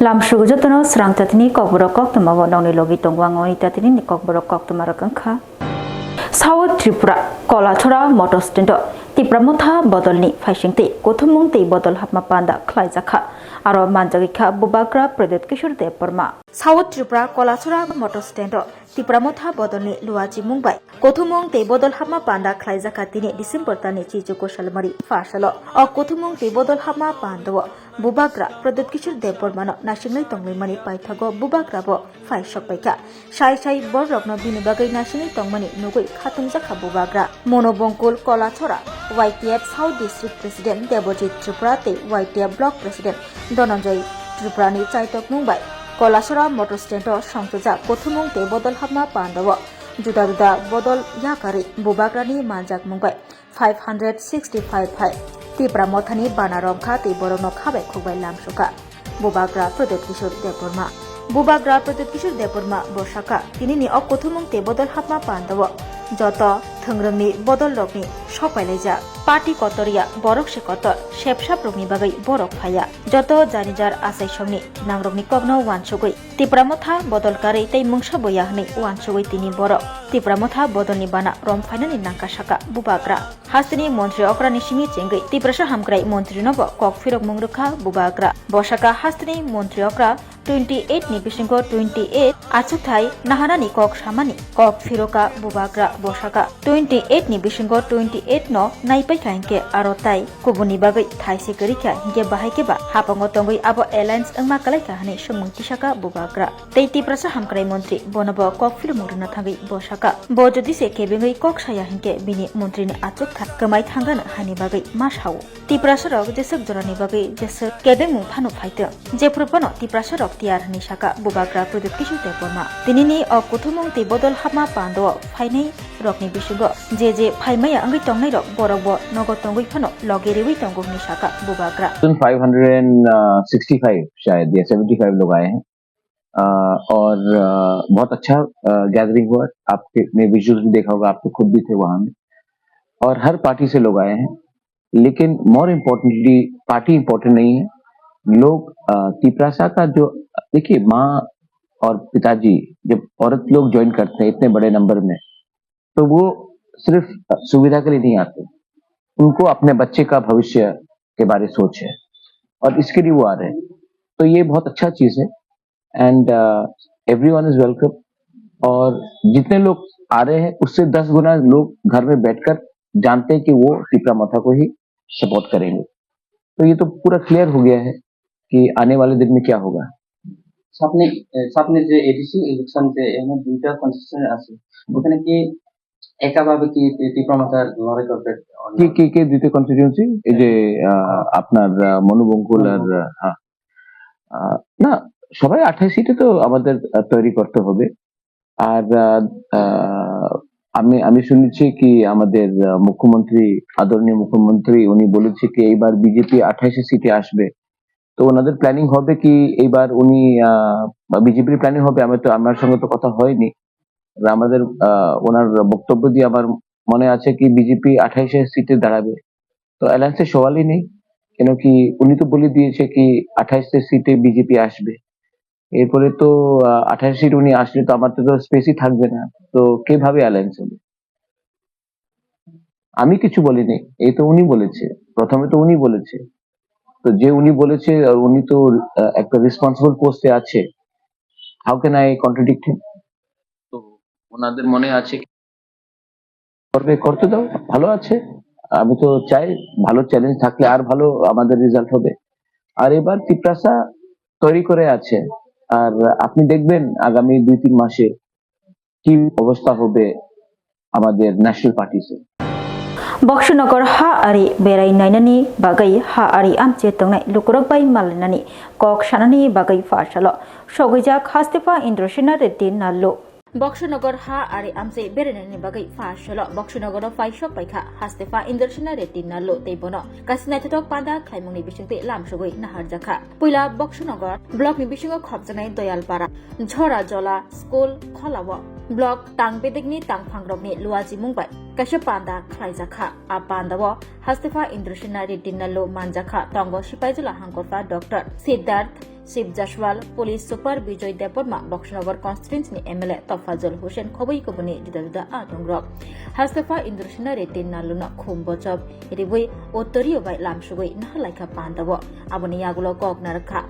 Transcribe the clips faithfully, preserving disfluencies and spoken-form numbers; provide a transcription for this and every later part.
Lamsugo jotono srang tatini kokborok koktwma bo nongni logi tongo ang oni tatini ni kokborok koktwma rok wngkha. South Tripura, Kolachora motor stand o Tipra Motha bodolni phaisingtwi kuthumung tei bodol hapma panda khlaijakha. Aro manjagwi kha Bubagra Pradyot Kishore Debbarma. South Tripura, Kolachora motor stand o Tipra Motha bodolni luachimung bai kuthumung tei bodol hapma panda khlaijakha tini December talni chichuku salmari pha salo. O kuthumung tei bodol hapma panda o Bubagra Pradyot Kishore Debbarmano nasinglai tonglaimani paithago Bubagra bo phai sokpaikha. Sai sai borokno bini bagwi nasinglai tongmani nugwi khatungjakha Bubagra. Monobongkul Kolachora Y T F South District President Debojit Tripura tei Y T F Block President Dhananjay Tripurani chaitokmung bai Kolachora motor stand o songchojak kuthumung tei bodol hapma panda o juda juda bodol yakarwi Bubagrani manjakmung bai five hundred sixty five hai Tipra Mothani bana romkha tei borokno khabai khukbai lamsukha Bubagra Pradyot Kishore Debbarma. Bubagra Pradyot Kishore Debbarma bo sakha, tinini o kuthumung tei bodol hapma panda o joto thwngrwngni bodol rokni sok pailaijak. Party kotor ya, borok se kotor, sepsap rokni bagwi borok phaiya. Joto jani jar achai songni thinang rokni kokno uansugwi Tipra Motha bodol karwi tei mungsa boya hwnwi uansugwi tini borok Tipra Motha bodolni bana rom phainani nangkha sakha Bubagra. Hasteni montri okrani simi chengwi Tiprasa hamkrai montrinobo kok phirokmung rwkha Bubagra. Bo sakha hasteni montri okra twenty eight ni bisingo twenty eight achukthai naharani kok samani kok phiroka Bubagra. Bo sakha twenty eight ni bisingo twenty eight no naipaikha hinkhe aro tai kubuni bagwi thaise kwrwikha hinkhe bahai khe ba hapango tongwi abo alliance wngma kwlaikha hwnwi swngmung tisakha Bubagra. Tei Tiprasa hamkrai montri bonobo kok philumung rwna thangwi bo sakha. Bo jodi se kebengwi kok saya hinkhe bini montrini achukthai kwmai thangano hani bagwi ma sao. Tiprasa rok jeswk jorani bagwi jeswk kebengmung phano phaitwng. Jephru phano Tiprasa rok tiyar hwnwi sakha Bubagra Pradyot Kishore Debbarma. Tinini o kuthumung tei bodol hapma pando o phainai rokni bisingo je je phaimaya wngwi tongnai rok borok bo nogo tongwi phano loge rewi tongo hwnwi sakha Bubagra. Five hundred sixty five शायद या seventy five लोग आए हैं। अ, और अ, बहुत अच्छा अ, गैदरिंग हुआ। आपने विजुअल्स भी देखा होगा, आप तो खुद भी थे वहां में। और हर पार्टी से लोग आए हैं, लेकिन मोर इम्पोर्टेंटली पार्टी इम्पोर्टेंट नहीं है। लोग अ, तिपरासा का जो, देखिए, माँ और पिताजी जब औरत लोग ज्वाइन करते हैं इतने बड़े नंबर में, तो वो सिर्फ सुविधा के लिए नहीं आते, उनको अपने बच्चे का भविष्य के बारे सोच है और इसके लिए वो आ रहे हैं। तो ये बहुत अच्छा चीज़ है। And everyone is welcome। और जितने लोग आ रहे हैं उससे दस गुना लोग घर में बैठकर जानते हैं कि वो तिपरा मोथा को ही सपोर्ट करेंगे। तो ये तो पूरा क्लियर हो गया है कि आने वाले दिन में क्या होगा। সামনে এ, সামনে যে এডিসি ইলেকশন যে এখানে দুইটা কনস্টিটিউয়েন্সি আছে, ওখানে কি একাভাবে কি তি- তিপ্রা মথা লড়াই করবে? কে কে কে দুইটা কনস্টিটিউয়েন্সি? এই যে আহ, আপনার আহ, মনোবঙ্কুল আর আহ, হ্যাঁ। আহ, না, সবাই আঠাশ সিটে তো আমাদের আহ, তৈরি করতে হবে। আর আহ, আহ, আমি আমি শুনেছি কি আমাদের আহ, মুখ্যমন্ত্রী, আদরণীয় মুখ্যমন্ত্রী, উনি বলেছে কি এইবার বিজেপি আঠাশে সিটে আসবে। তো ওনাদের প্ল্যানিং হবে কি এইবার উনি আহ, বা বিজেপির প্ল্যানিং হবে, আমি তো, আমার সঙ্গে তো কথা হয়নি। আর আমাদের আহ, ওনার বক্তব্য দিয়ে আমার মনে আছে কি বিজেপি আঠাশে সিটে দাঁড়াবে। তো অ্যালায়েন্সের সওয়ালই নেই, কেন কি উনি তো বলে দিয়েছে কি আঠাশে সিটে বিজেপি আসবে। এরপরে তো আহ, আঠাশ সিট উনি আসলে তো আমার তো স্পেসই থাকবে না। তো কিভাবে অ্যালায়েন্স হবে? আমি কিছু বলিনি, এই তো উনি বলেছে, প্রথমে তো উনি বলেছে। তো যে উনি বলেছে, আর উনি তো আহ, একটা রেসপন্সিবল পোস্টে আছে। How can I contradict him? তো ওনাদের মনে আছে করবে, করতে দাও, ভালো আছে। আমি তো চাই ভালো চ্যালেঞ্জ থাকলে আর ভালো আমাদের রেজাল্ট হবে। আর এবার তিপ্রাসা তৈরি করে আছে, আর আপনি দেখবেন আগামী দুই তিন মাসে কি অবস্থা হবে আমাদের ন্যাশনাল পার্টিসে। Boksonogor ha ari berai nainani bagwi ha ari amche tongnai lukurok bai malainani kok sanani bagwi pha salo sogwijak Hastepa Indrasena Reddy Nallu. Boksonogor ha ari amche berainani bagwi pha salo Boksonogoro phai sok paikha Hastepa Indrasena Reddy Nallu tei bono kaisa naithothok panda khlaimungni bisingtwi lamsogwi naharjakha. Puila Boksonogor blockni bisingo khopjaknai Doyalpara, Jhora Jola school kholao Block Tangbedekni tangphangrokni luachimung bai kaisa panda khlaijakha. A pandao Hastepha Indrasena Reddy Nallu manjakha, tongo Sipaijala hangkorpha Doctor Siddharth Shiv Jaswal, Police Super Bijoy Debbarma, Boxnagar constituency ni M L A Tofazul Hussain khobwi kubuni juda juda adongrok. Hastepha Indrasena Reddy Nalluno khum bochop riwi uttoriyo bai lamsugwi nahalaikha pandao. Aboni yagulo kok narwkha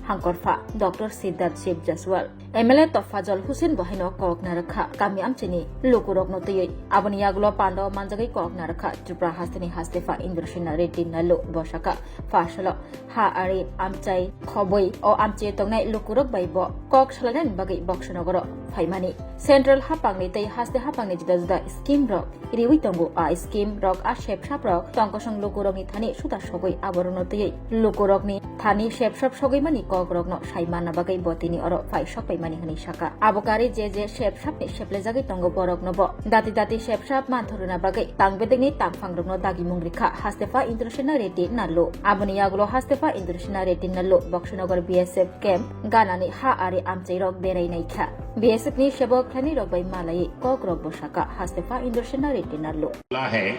hangkorpha Doctor Siddharth Shiv Jaswal. M L A Tofazul Hussain bo haino kok narwkha kami amchaini lukurokno twiwi. Aboni yagulo pandao manjagwi kok narwkha Tripura hasteni Hastepha Indrasena Reddy Nallu, bosaka pha salo ha ari amchai khobwi o amchaio tongnai lukurok bai bo kok salainani bagwi Boxnagaro phaimani. Central hapangni tei haste hapangni juda juda scheme rok riwi tongo. A scheme rok, a sepsap rok tongkosong lukurokni thani suda sogwi aborokno twiwi lukurokni thani sepsap sogwi mani kok rokno sai manna bagwi bo tini oro phai sokpaimani hwnwi saka. Abo kari je je sepsapni seplejagwi tongo borokno bo dati dati sepsap manthoruna bagwi tangbedekni tangphangrokno dagimung rikha Hastepha Indrasena Reddy Nallu. Aboni yagulo Hastepha Indrasena Reddy Nallu, Boxnagar B S F camp ganani ha ari amchairok berai naikha. B S F ni sebok khlainai rok bai malai kok rok bo saka Hastepha Indrasena Reddy Nallu. है,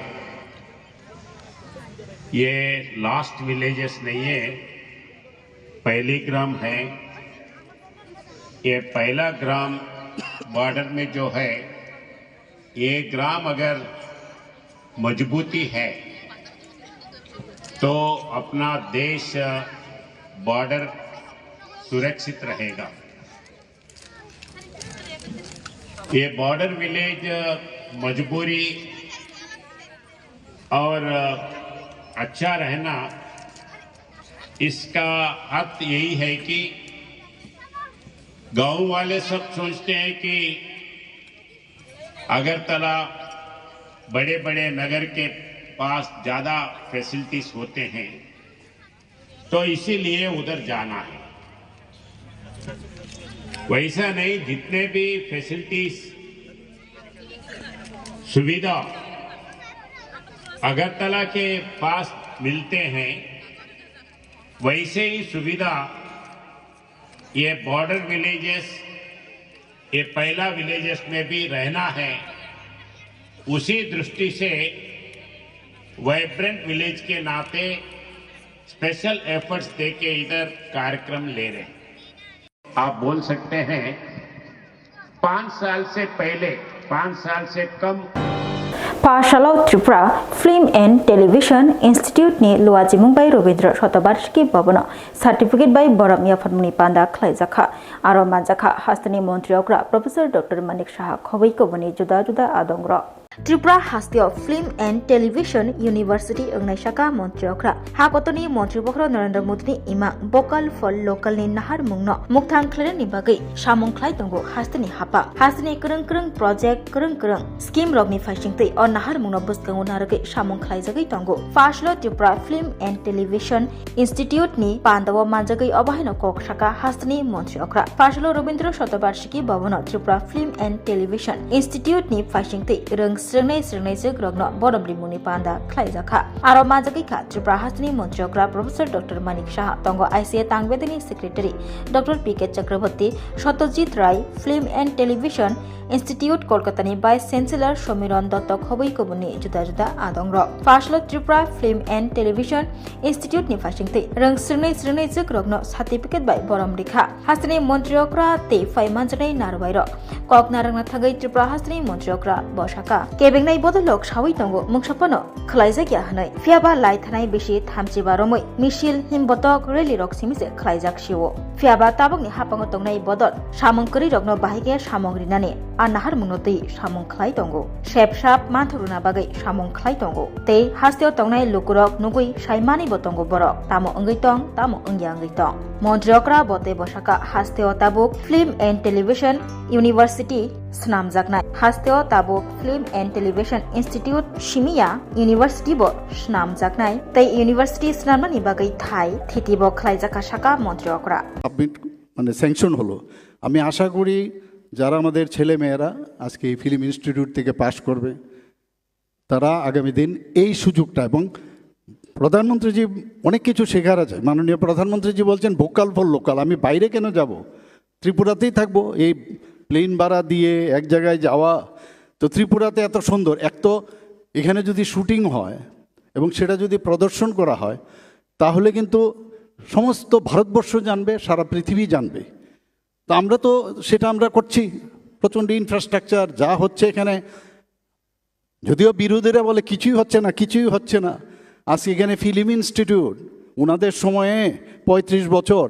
ये last villages नहीं है, पहली ग्राम है। ये पहला ग्राम बॉर्डर में जो है, ये ग्राम अगर मजबूती है तो अपना देश बॉर्डर सुरक्षित रहेगा। ये बॉर्डर विलेज मजबूरी और अच्छा रहना, इसका अर्थ यही है कि गांव वाले सब सोचते हैं कि अगरतला बड़े बड़े नगर के पास ज़्यादा फैसिलिटीज होते हैं, तो इसीलिए उधर जाना है। वैसा नहीं, जितने भी फैसिलिटीज, सुविधा अगरतला के पास मिलते हैं, वैसे ही सुविधा ये बॉर्डर विलेजेस, ये पहला विलेजेस में भी रहना है। उसी दृष्टि से वाइब्रेंट विलेज के नाते स्पेशल एफर्ट्स देके इधर कार्यक्रम ले रहे हैं। आप बोल सकते हैं, पाँच साल से पहले, पाँच साल से कम Pha salo Tripura Film and Television Institute ni luachimung bai Rabindra Shatabarshiki Bhavan o certificate bai borom yapharmani panda khlaijakha. Aro manjakha hasteni montri okra Professor Doctor Manik Saha khobwi kubuni juda juda adongrok. Tripura hasteo Film and Television University wngnai saka montri okra. Ha kotorni montri bokhorok Narendra Modi ni imang Vocal for Local ni naharmung no mukthang khlainani bagwi samung khlai tongo hasteni hapang. Hasteni kwrwng kwrwng project, kwrwng kwrwng scheme rokni phaisingtwi o naharmung no bwskango narwgwi samung khlaijagwi tongo. Pha salo Tripura Film and Television Institute ni pandao manjagwi obo haino kok saka hasteni montri okra. Pha salo Rabindra Shatabarshiki Bhavan o Tripura Film and Television Institute ni phaisingtwi rwng srwngnai srwngnai jwk rokno borom rimungni panda khlaijakha. Aro manjagwi kha Tripura hasteni montri okra Professor Doctor Manik Saha, tongo I C A tangbedekni secretary Doctor P K Chakraborty, Satyajit Rai, Film and Television Institute Kolkata ni Vice Chancellor Somiron Dotto khobwi kubuni juda juda adongrok. Pha salo Tripura Film and Television Institute ni phaisingtwi rwng srwngnai srwngnai jwk rokno certificate bai borom rikha. Hasteni montri okra tei phai manjaknai narwai rok kok narwkna thangwi Tripura hasteni montri okra bosaka kebengnai bodolrok sawi tongo, mungsa phano khlaijakya hwnwi. Phiyaba lai thanai bisi thamchi ba romwi misil, himbotok, rally rok simi se khlaijak sio. Phiyaba tabukni haphango tongnai bodol samung kwrwi rokno bahai khe samung rinani a naharmungno twi samung khlai tongo. Sep sap manthok rwna bagwi samung khlai tongo. Tei hasteo tongnai lukurok nugwi sai manwi bo tongo borok. Tamo wngwi tong, tamo wngya wngwi tong. Montri okra bo tei bosaka hasteo tabuk Film and Television University swnamjaknai. Hasteo tabuk Film and Television Institute simiya University bo swnamjaknai tei university swnamnani bagwi thai thiti bo khlaijakha saka montri okra. Submit মানে স্যাংশন হলো। আমি আশা করি যারা আমাদের ছেলে মেয়েরা আজকে এই ফিল্ম ইনস্টিটিউট থেকে পাশ করবে, তারা আগামী দিন এই সুযোগটা, এবং প্রধানমন্ত্রীজি অনেক কিছু শেখার আছে। মাননীয় প্রধানমন্ত্রীজি বলছেন ভোকাল ফর লোকাল, আমি বাইরে কেন যাব, ত্রিপুরাতেই থাকবো। এই প্লেন ভাড়া দিয়ে এক জায়গায় যাওয়া। তো ত্রিপুরাতে এত সুন্দর, এক তো এখানে যদি শুটিং হয় এবং সেটা যদি প্রদর্শন করা হয়, তাহলে কিন্তু সমস্ত ভারতবর্ষ জানবে, সারা পৃথিবী জানবে। তো আমরা তো সেটা আমরা করছি। প্রচণ্ড ইনফ্রাস্ট্রাকচার যা হচ্ছে এখানে, যদিও বিরোধীরা বলে কিছুই হচ্ছে না, কিছুই হচ্ছে না। আজকে এখানে ফিল্ম ইনস্টিটিউট, ওনাদের সময়ে পঁয়ত্রিশ বছর,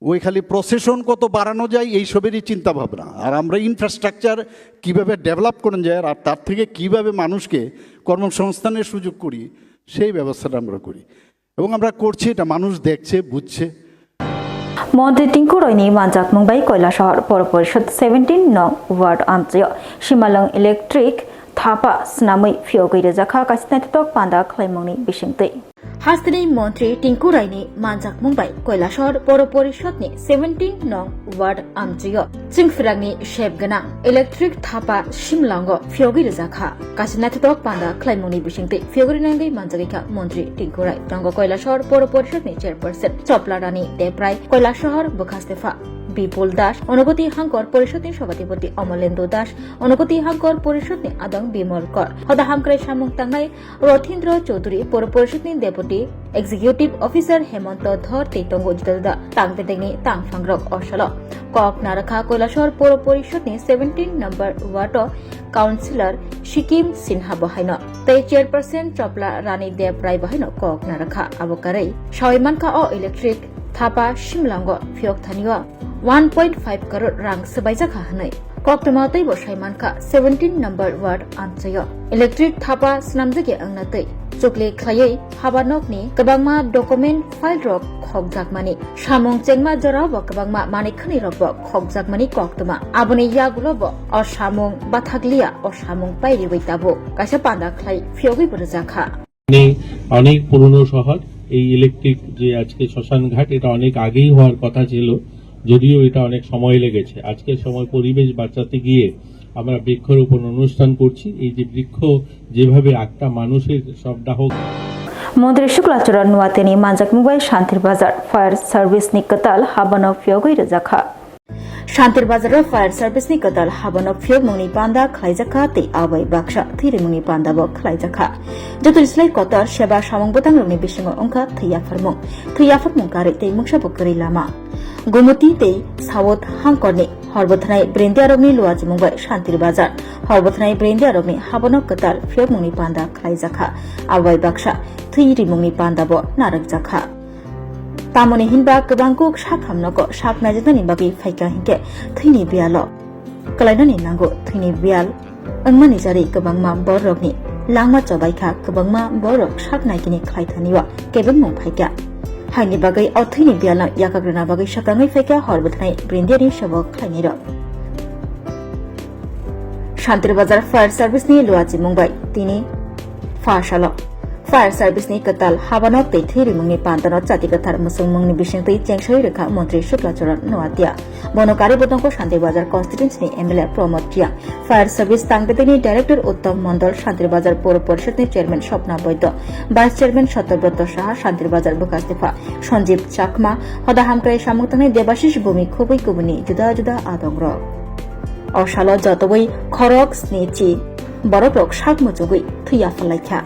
ওই খালি প্রসেশন কত বাড়ানো যায় এইসবেরই চিন্তা ভাবনা। আর আমরা ইনফ্রাস্ট্রাকচার কিভাবে ডেভেলপ করা যায় আর তার থেকে কিভাবে মানুষকে কর্মসংস্থানের সুযোগ করি, সেই ব্যবস্থাটা আমরা করি। এবং আমরা করছি, এটা মানুষ দেখছে, বুঝছে। Montri Tinku Roy ni manjakmung bai Koilashahar Poro Porishod seventeen nong ward amchaio Simalwng electric thapa swnamwi phiyogwi rwjakha kaisa naithotok panda khlaimungni bisingtwi. Hasteni Montri Tinku Roy ni manjakmung bai Koilashahar Poro Porishod ni seventeen nong ward amchaio Chwngphrangni sep gwnang electric thapa Simlwngo phiyogwi rwjakha. Kaisa naithotok panda khlaimungni bisingtwi phiyogwi rwnangwi manjagwi kha Montri Tinku Roy. Tongo Koilashahar Poro Porishod ni chairperson Chopla Rani Debrai, Koilashahar Bwkhastefa Bipul Das, Onogoti Hangkor Porishod ni Sabhapati Omolendu Das, Onogoti Hangkor Porishod ni Adong Bimol Kor, hoda hamkrai samung tangnai Rothindra Chaudhuri, Poro Porishod ni Deputy Executive Officer Hemonto Dhor tei tongo juda juda tang bedekni tangphangrok. O salo kok narwkha Koilashahar Poro Porishod ni seventeen number ward o Councillor Sikim Sinha bo haino tei Chairperson Chopla Rani Deb Rai bo haino kok narwkha. Abo karwi sawi mankha o electric thapa Simlwngo phiyok thani o one point five crore rang swbaijak ha hwnwi. Koktwma teibo sai mankha seventeen number ward amchaio electric thapa swnamjakya wngna twi chukli khlaiwi haba nokni kwbangma document file rok khokjakmani, samung chengma jorao bo kwbangma manwi khwnwi rok bo khokjakmani koktwma. Aboni yagulo bo o samung bathakliya, o samung pairiwi tabuk kaisa panda khlai phiyogwi bo rwjakha. অনেক, অনেক পুরনো শহর। এই ইলেকট্রিক যে আজকে শ্মশান ঘাট, এটা অনেক আগেই হওয়ার কথা ছিল, যদিও এটা অনেক সময় লেগেছে। আজকের সময় পরিবেশ বাঁচাতে গিয়ে আমরা বৃক্ষরোপণ অনুষ্ঠান করছি। এই যে বৃক্ষ যেভাবে একটা মানুষের সব দাহক Montri Shukla Charan Noatia ni manjakmung bai Shantir Bazar Fire Service ni kwtal habano phiyogwi rwjakha. Shantir Bazar o Fire Service ni kwtal habano phiyokmungni panda khlaijakha tei abai baksa thwirimungni panda bo khlaijakha. Joto slai kotor seba samung bwtang rokni bisingo wngkha thwi yapharmung. Thwi yapharmung karwi tei mungsa bo kwrwi lama. Gumuti tei South Hangkorni horbwthanai brindia rokni luachimung bai Shantir Bazar horbwthanai brindia rokni habano kwtal phiyokmungni panda khlaijakha. Abai baksa thwirimungni panda bo narwkjakha. Tamoni hinba kwbang kuk sak hamnogo sak naijaknani bagwi phaikha hinkhe thwini biyalo kwlainani nango. Thwini biyal wngmani jari kwbangma bororokni langma chobaikha, kwbangma bororok sak naikini khlai thanio kebengmung phaikha. Haini bagwi o thwini biyalno yakak rwna bagwi swkangwi phaikha hor bwthanai brindiani sebo khlainairok. Shantir Bazar Fire Service ni luachimung bai tini pha salo Fire Service ni kwtal habano tei thwi rimungni pantano chati kwthar mwswngmungni bisingtwi chengsoi rwkha Montri Shukla Charan Noatia. Bono karwi bo tongkho Shantir Bazar constituency ni M L A Pramod Reang, Fire Service Tangbetegni Director Uttom Mondol, Shantir Bazar Puro Porishod ni Chairman Swapna Boido, Vice Chairman Satyabroto Saha, Shantir Bazar Bwkhastefa Sanjeev Chakma, hoda hamkrai samung tangnai Debashish Bhumi khobwi kubuni juda juda adongrok. O salo jotobwi khorok sni chi borokrok sak muchugwi thwi yapharlaikha.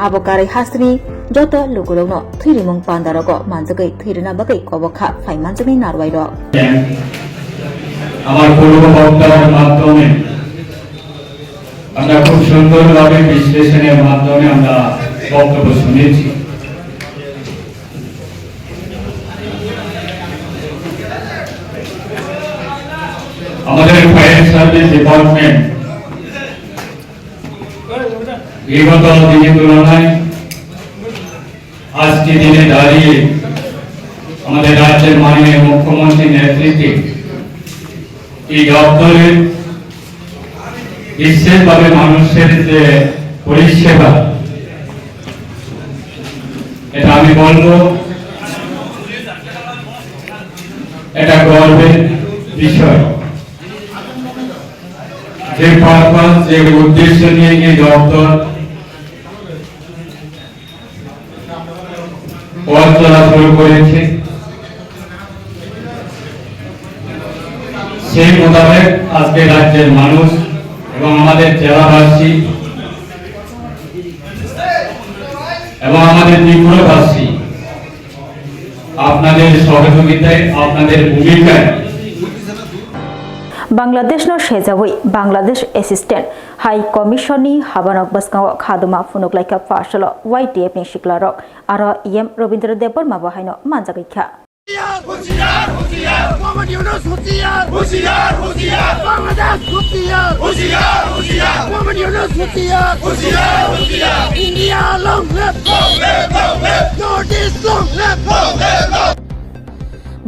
Abo karwi hasteni joto lukurokno thwi rimung pandarogo manjagwi thwi rwna bagwi kobokha phai manjaknai narwai rok. আমার পূর্ব বক্তার মাধ্যমে আমরা খুব সুন্দরভাবে বিশ্লেষণের মাধ্যমে আমরা বক্তব্য শুনেছি। আমাদের ফায়ার সার্ভিস ডিপার্টমেন্ট বিগত দিনের তুলনায় আজকে দিনে দাঁড়িয়ে আমাদের রাজ্যের মাননীয় মুখ্যমন্ত্রীর নেতৃত্বে এই দপ্তরের বিশেষভাবে মানুষের যে পরিষেবা, এটা আমি বলবো, এটা গর্বের বিষয়। যে পারপাস, যে উদ্দেশ্য নিয়ে এই দপ্তর পথ চলা শুরু করেছে, সেই মোতাবেক আজকে রাজ্যের মানুষ এবং আমাদের জেলাবাসী এবং আমাদের ত্রিপুরাবাসী আপনাদের সহযোগিতায়, আপনাদের ভূমিকায় Bangladeshno sejawi Bangladesh Assistant High Commission ni habanok bwskango khaduma phunuk laikha pharsalo Y T F ni siklarok, aro E M Robindra Debbarma bo haino manjagwi kha. होशियार, होशियार, मोहम्मद यूनुस होशियार, होशियार, होशियार, बांग्लादेश होशियार, होशियार, होशियार, मोहम्मद यूनुस होशियार, होशियार, होशियार, India long live, long live, long live, North East long live, long live, long live.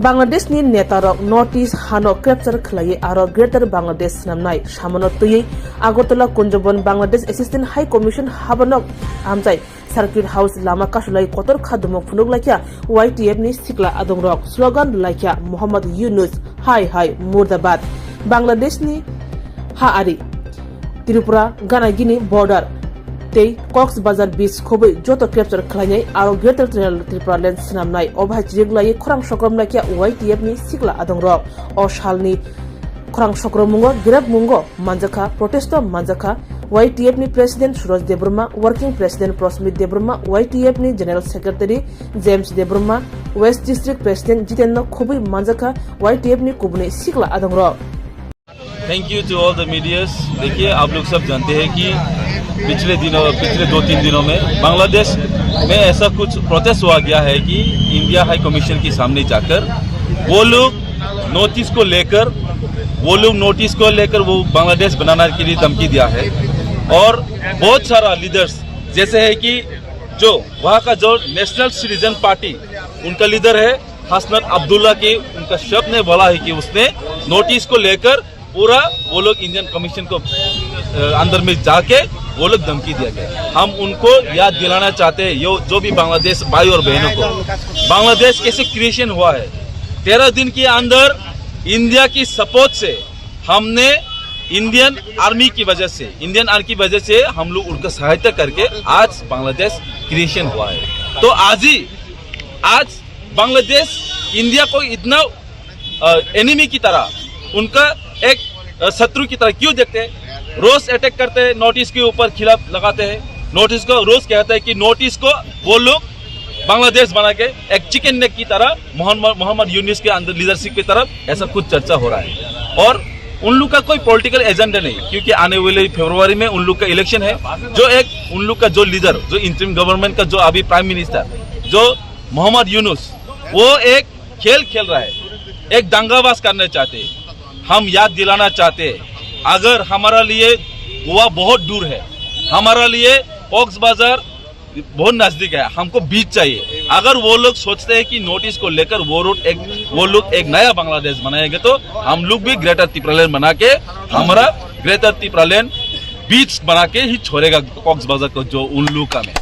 Bangladesh ni neta rok North East hano capture khlaiwi aro Greater Bangladesh swnamnai samano twiwi Agartala Kunjabon Bangladesh Assistant High Commission habanok amchai Circuit House lama kasulai kotor kha dumok phunuk laikha Y T F ni sikla adongrok, slogan laikha Mohammad Yunus, hai hai murdabad. Bangladesh ni ha ari Tripura Ganagini border tei Cox's Bazar beach khobwi joto capture khlainai aro Greater Tipraland swnamnai. Obo hai chirik laiwi khorang sokrom laikha Y T F ni sikla adongrok. O salni khorang sokromungo grabmungo manjakha, protest-o manjakha Y T F ni President Suraj Debbarma, Working President Prosmit Debbarma, Y T F ni General Secretary James Debbarma, West District President Jiten no khobwi manjakha Y T F ni kubuni sikla adongrok. Thank you to all the medias. देखिए, आप लोग सब जानते हैं कि पिछले दिनों, पिछले दो तीन दिनों में बांग्लादेश में ऐसा कुछ प्रोटेस्ट हुआ गया है कि इंडिया हाई कमिश्नर के सामने जाकर वो लोग नोटिस को लेकर वो लोग नोटिस को लेकर वो बांग्लादेश बनाने के लिए धमकी दिया है। और बहुत सारा लीडर्स जैसे है कि जो वहाँ का जो नेशनल सिटीजन पार्टी, उनका लीडर है हसनत अब्दुल्ला की, उनका शब्द ने बोला है कि उसने नोटिस को लेकर पूरा वो लोग इंडियन कमीशन को, अ, अंदर में जाके वो लोग धमकी दिया गया। हम उनको याद दिलाना चाहते हैं, यो, जो भी बांग्लादेश भाई और बहनों को, बांग्लादेश कैसे क्रिएशन हुआ है। तेरह दिन के अंदर इंडिया की सपोर्ट से हमने इंडियन आर्मी की वजह से, इंडियन आर्मी की वजह से हम लोग उनका सहायता करके आज बांग्लादेश क्रिएशन हुआ है। तो आज ही, आज बांग्लादेश इंडिया को इतना, अ, एनिमी की तरह, उनका एक, अ, शत्रु की तरह क्यों देखते हैं? रोज अटैक करते हैं, नॉर्थ ईस्ट के ऊपर खिलाफ लगाते हैं। नॉर्थ ईस्ट को रोज कहते हैं कि नॉर्थ ईस्ट को वो लोग बांग्लादेश बना के एक चिकन नेक की तरह मोहम्मद, मोहम्मद यूनुस के अंदर लीडरशिप की तरफ ऐसा कुछ चर्चा हो रहा है। और उन लोग का कोई पॉलिटिकल एजेंडा नहीं, क्योंकि आने वाले फरवरी में उन लोग का इलेक्शन है। जो एक उन लोग का जो लीडर, जो इंटरिम गवर्नमेंट का जो अभी प्राइम मिनिस्टर, जो मोहम्मद यूनुस, वो एक खेल खेल रहा है, एक दंगाबाज करना चाहते हैं। हम याद दिलाना चाहते हैं, अगर हमारा लिए गोवा बहुत दूर है, हमारा लिए कॉक्स बाजार बहुत नजदीक है, हमको बीच चाहिए। अगर वो लोग सोचते हैं कि नॉर्थ ईस्ट को लेकर वो रूट एक, वो लोग एक नया बांग्लादेश बनाएंगे, तो हम लोग भी ग्रेटर तिप्रालैंड बना के, हमारा ग्रेटर तिप्रालैंड बीच बना के ही छोड़ेगा कॉक्स बाजार को, जो उन लोग का में।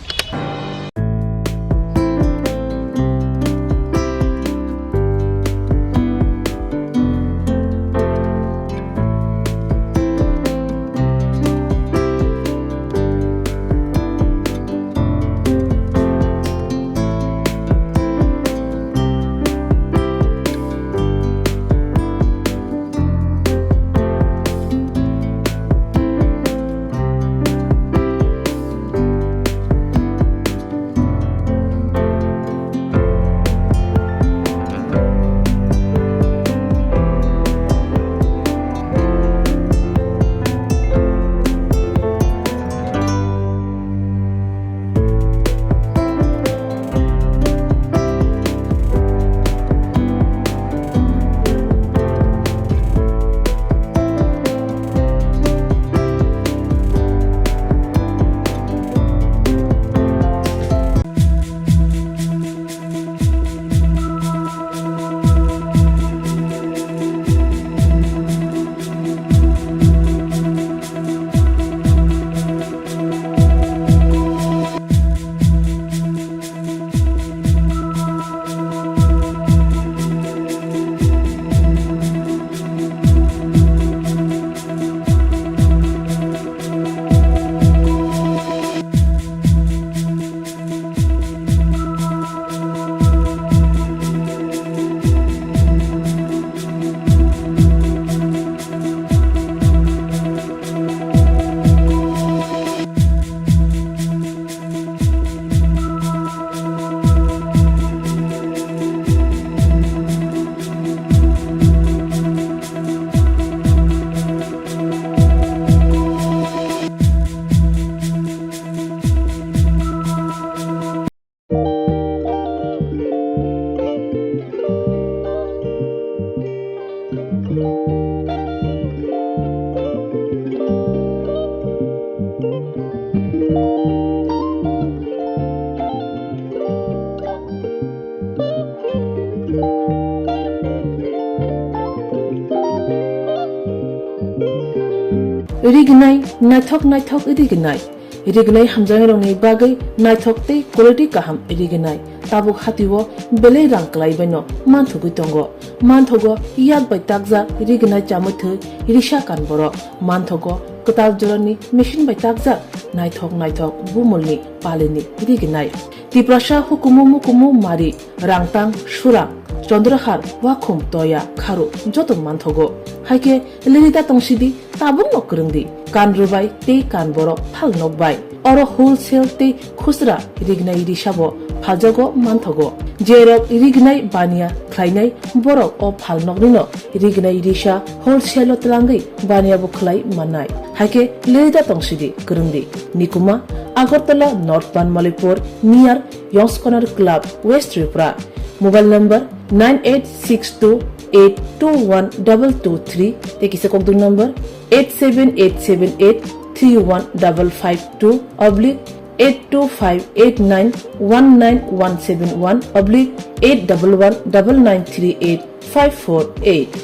Rignai, naithok naithok rignai. Rignai hamjaknairokni bagwi naithok tei quality kaham rignai. Tabuk hatio belai rang kwlaibaino manthogwi tongo. Manthogo yak bai takjak rignai chamwi thwi risa kan borok. Manthogo kwtal jorani machine bai takjak naithok naithok bumulni palini rignai. Tiprasa hukumu mukumu mari, rangtang, surang, chondrahar, wakhum, toya, kharu joto manthogo. Haikhe lerida tongsidi, tabukno kwrwngdi, kan rwbai tei kan borok phal nokbai. Oro wholesale tei khusra rignai risabo phaljago manthogo. Jerok rignai baniya khlainai borok o phal noknino rignai risa wholesale-o twlangwi baniya bo khlai mannai. Haikhe lerida tongsidi, kwrwngdi. Nikuma, Agartala, North Banmalipur, near Yongs Corner Club, West Tripura. Mobile number nine eight six two eight two one double two three, tei kisa kokdung number eight seven eight seven eight three one double five two oblique eight two five eight nine one nine one seven one oblique eight double one double nine three eight five four eight.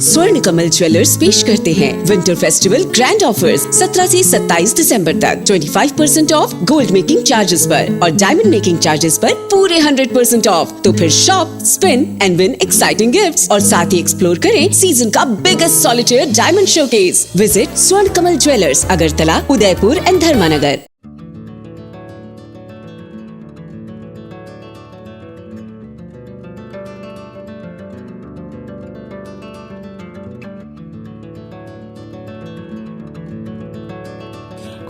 स्वर्ण कमल ज्वेलर्स पेश करते हैं winter festival grand offers. सत्रह से सत्ताईस दिसंबर तक twenty five percent of gold making charges पर और डायमंड मेकिंग चार्जेस पर पूरे हंड्रेड परसेंट ऑफ। तो फिर shop, spin and win exciting gifts और साथ ही एक्सप्लोर करें सीजन का biggest solitaire diamond showcase. Visit स्वर्ण कमल ज्वेलर्स, अगरतला, उदयपुर एंड धर्मानगर।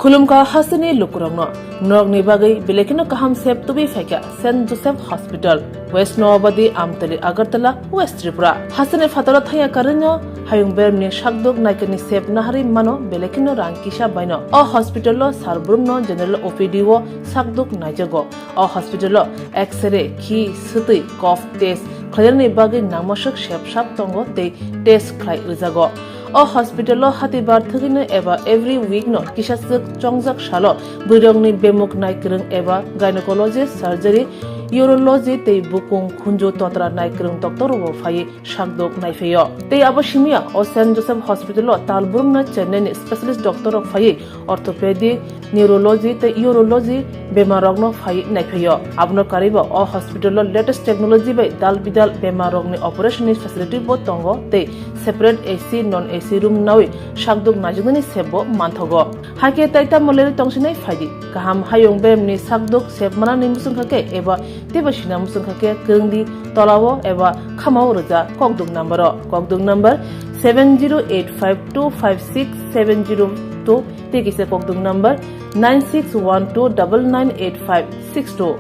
Khulumkha hasteni lukurokno, norokni bagwi belai kheno kaham sep tubui phaikha Saint Joseph Hospital, West Noabadi, Amtali, Agartala, West Tripura. Hasteni phataro thangya karwino hayung beremni sakduk naikani sep naharwi mano belai kheno rang kisa baino. O hospital-o sar brumno general O P D-o sakduk naijago. O hospital-o X-ray, khi, swtwi, cough test khlainani bagwi nangmaswk sep sap tongo tei test khlai rwjago. O hospital-o hatibar thwgwino eba every week-no kisaswk chongjak salo bwrwirokni bemuk naikwrwng eba gynecology, surgery, urology tei bukung khunju totra naikwrwng doctor-rokbo phaiwi sakduk naiphaio. Tei abo simiya o Saint Joseph Hospital-o tal brumno Chennai-ni specialist doctor-rok phaiwi orthopedic, neurology tei urology bemarrokno phaiwi naiphaio. Abono karwibo o hospital-o latest technology bai dal bidal bemarrokni operation-ni facility-bo tongo tei separate A C, non A C room nawi sakduk naijaknani sep-bo manthogo. Haikhe tai tamo lerwi tongsinai phaidi. Kaham hayung beremni sakduk sep manani muchungkha khe eba teibo sina muchungkha khe kwrwngdi tolao eba khamao rwja kokduk number-o. Kokduk number seven zero eight five two five six seven zero two tei kisa kokduk number nine six one two double nine eight five six two.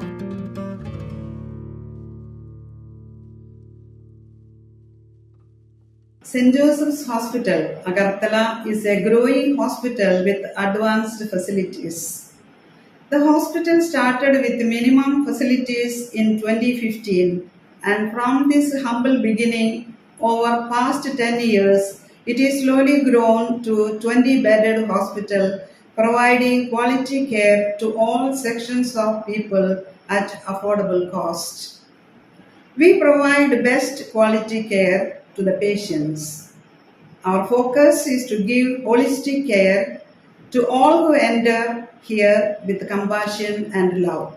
Saint Joseph's Hospital, Agartala is a growing hospital with advanced facilities. The hospital started with minimum facilities in twenty fifteen, and from this humble beginning, over past ten years, it is slowly grown to twenty bedded hospital, providing quality care to all sections of people at affordable cost. We provide best quality care to the patients. Our focus is to give holistic care to all who enter here with compassion and love.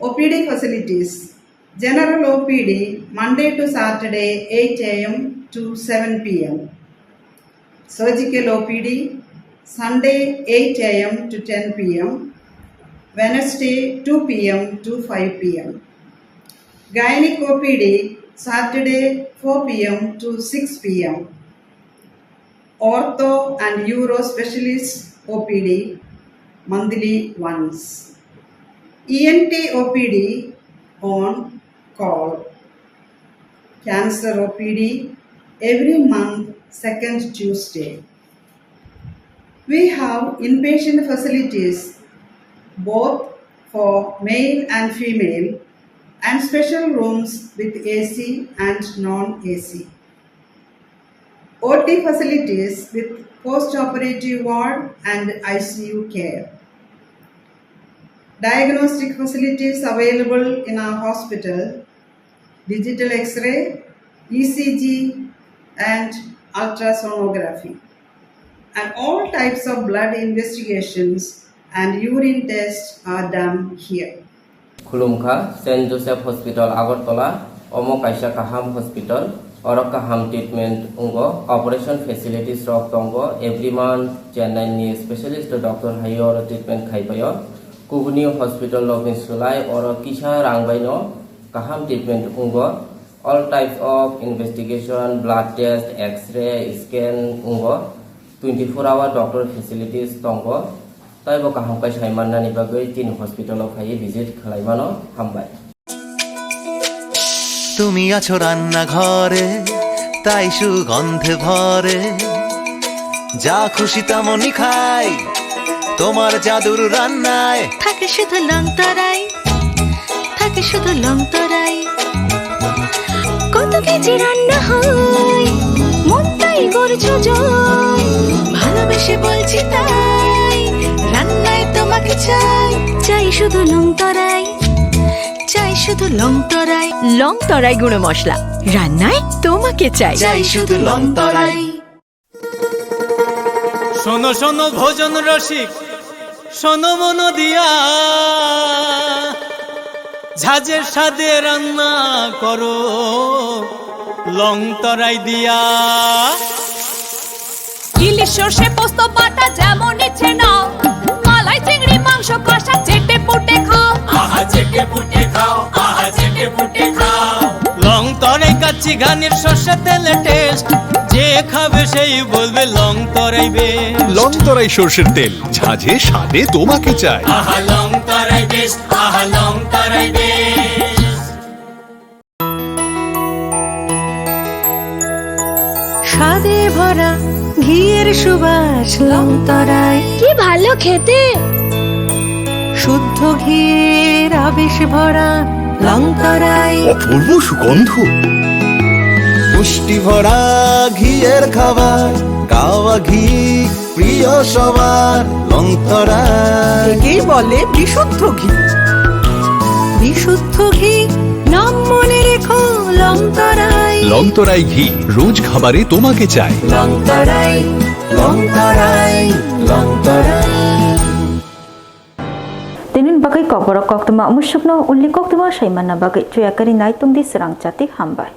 O P D facilities. General O P D Monday to Saturday eight A M to seven P M. Surgical O P D, Sunday eight A M to ten P M, Wednesday two P M to five P M. Gynec O P D, Saturday four P M to six P M. Ortho and Uro Specialist O P D, monthly once. E N T O P D on call. Cancer O P D every month, second Tuesday. We have inpatient facilities both for male and female and special rooms with A C and non-A C. O T facilities with post-operative ward and I C U care. Diagnostic facilities available in our hospital, digital X-ray, E C G, and ultrasonography. And all types of blood investigations and urine tests are done here. Khulumkha, Saint Joseph Hospital, Agartala, omo kaisa kaham hospital, oro kaham treatment wngo, operation facilities rok tongo, every month Chennai ni specialist doctor hai oro treatment khai paio. Kubuni hospital rokni slai oro kisa rang baino kaham treatment wngo. All types of investigation, blood test, X-ray, scan wngo. Twenty-four hour doctor facilities tongo. Taibo kaham khe sai mannani bagwi chini hospital o phaiwi visit khlai mano. Hambai. তুমি আছো রান্নাঘরে, তাই সুগন্ধে ভরে। যা খুশি তেমনই খাই, তোমার জাদুর রান্নায়। থাকে শুধু লং তরাই, থাকে শুধু লং তরাই। কত কেজি রান্না হয়, মনটাই করছো জয়। ভালোবেসে বলছি তাই, রান্নায় তোমাকে চাই। চাই শুধু লং তরাই, চাই শুধু লং তরাই। লং তরাই গুঁড়ো মশলা, রান্নায় তোমাকে চাই। চাই শুধু লং তরাই। শোনো শোনো ভোজন রসিক, শোনো মন দিয়া, ঝাঁঝের স্বাদে রান্না করো লং তরাই দিয়া। ইলিশ সর্ষে পোস্ত বাটা যেমন ইচ্ছে নাও, মালাই চিংড়ি মাংস কষা চেটে পুটে খাও। আহা চেটে পুটে খাও, আহা চেটে পুটে খাও। লং তরাই কাচ্চি ঘানির সর্ষে তেলে টেস্ট, যে খাবে সেই বলবে লং তরাই বেস্ট। লং তরাই সর্ষের তেল, ঝাঁঝে স্বাদে তোমাকে চাই। আহা লং তরাই বেস্ট, আহা লং তরাই বেস্ট। স্বাদে ভরা ঘিয়ের সুবাস লং তরাই। কি ভালো খেতে! শুদ্ধ ঘিয়ের আবেশ ভরা লং তরাই। অপূর্ব সুগন্ধ। পুষ্টি ভরা ঘিয়ের খাবার, গাওয়া ঘি প্রিয় সবার লং তরাই। একেই বলে বিশুদ্ধ ঘি। বিশুদ্ধ ঘি, নাম মনে রেখো লং তরাই। লং তরাই ঘি, রোজ খাবারে তোমাকে চাই। লং তরাই, লং তরাই, লং তরাই। Tinin bagwi kokborok koktwma musukno ulni koktwma saimanna bagwi chuya kari nai tongdi srang chati hambai.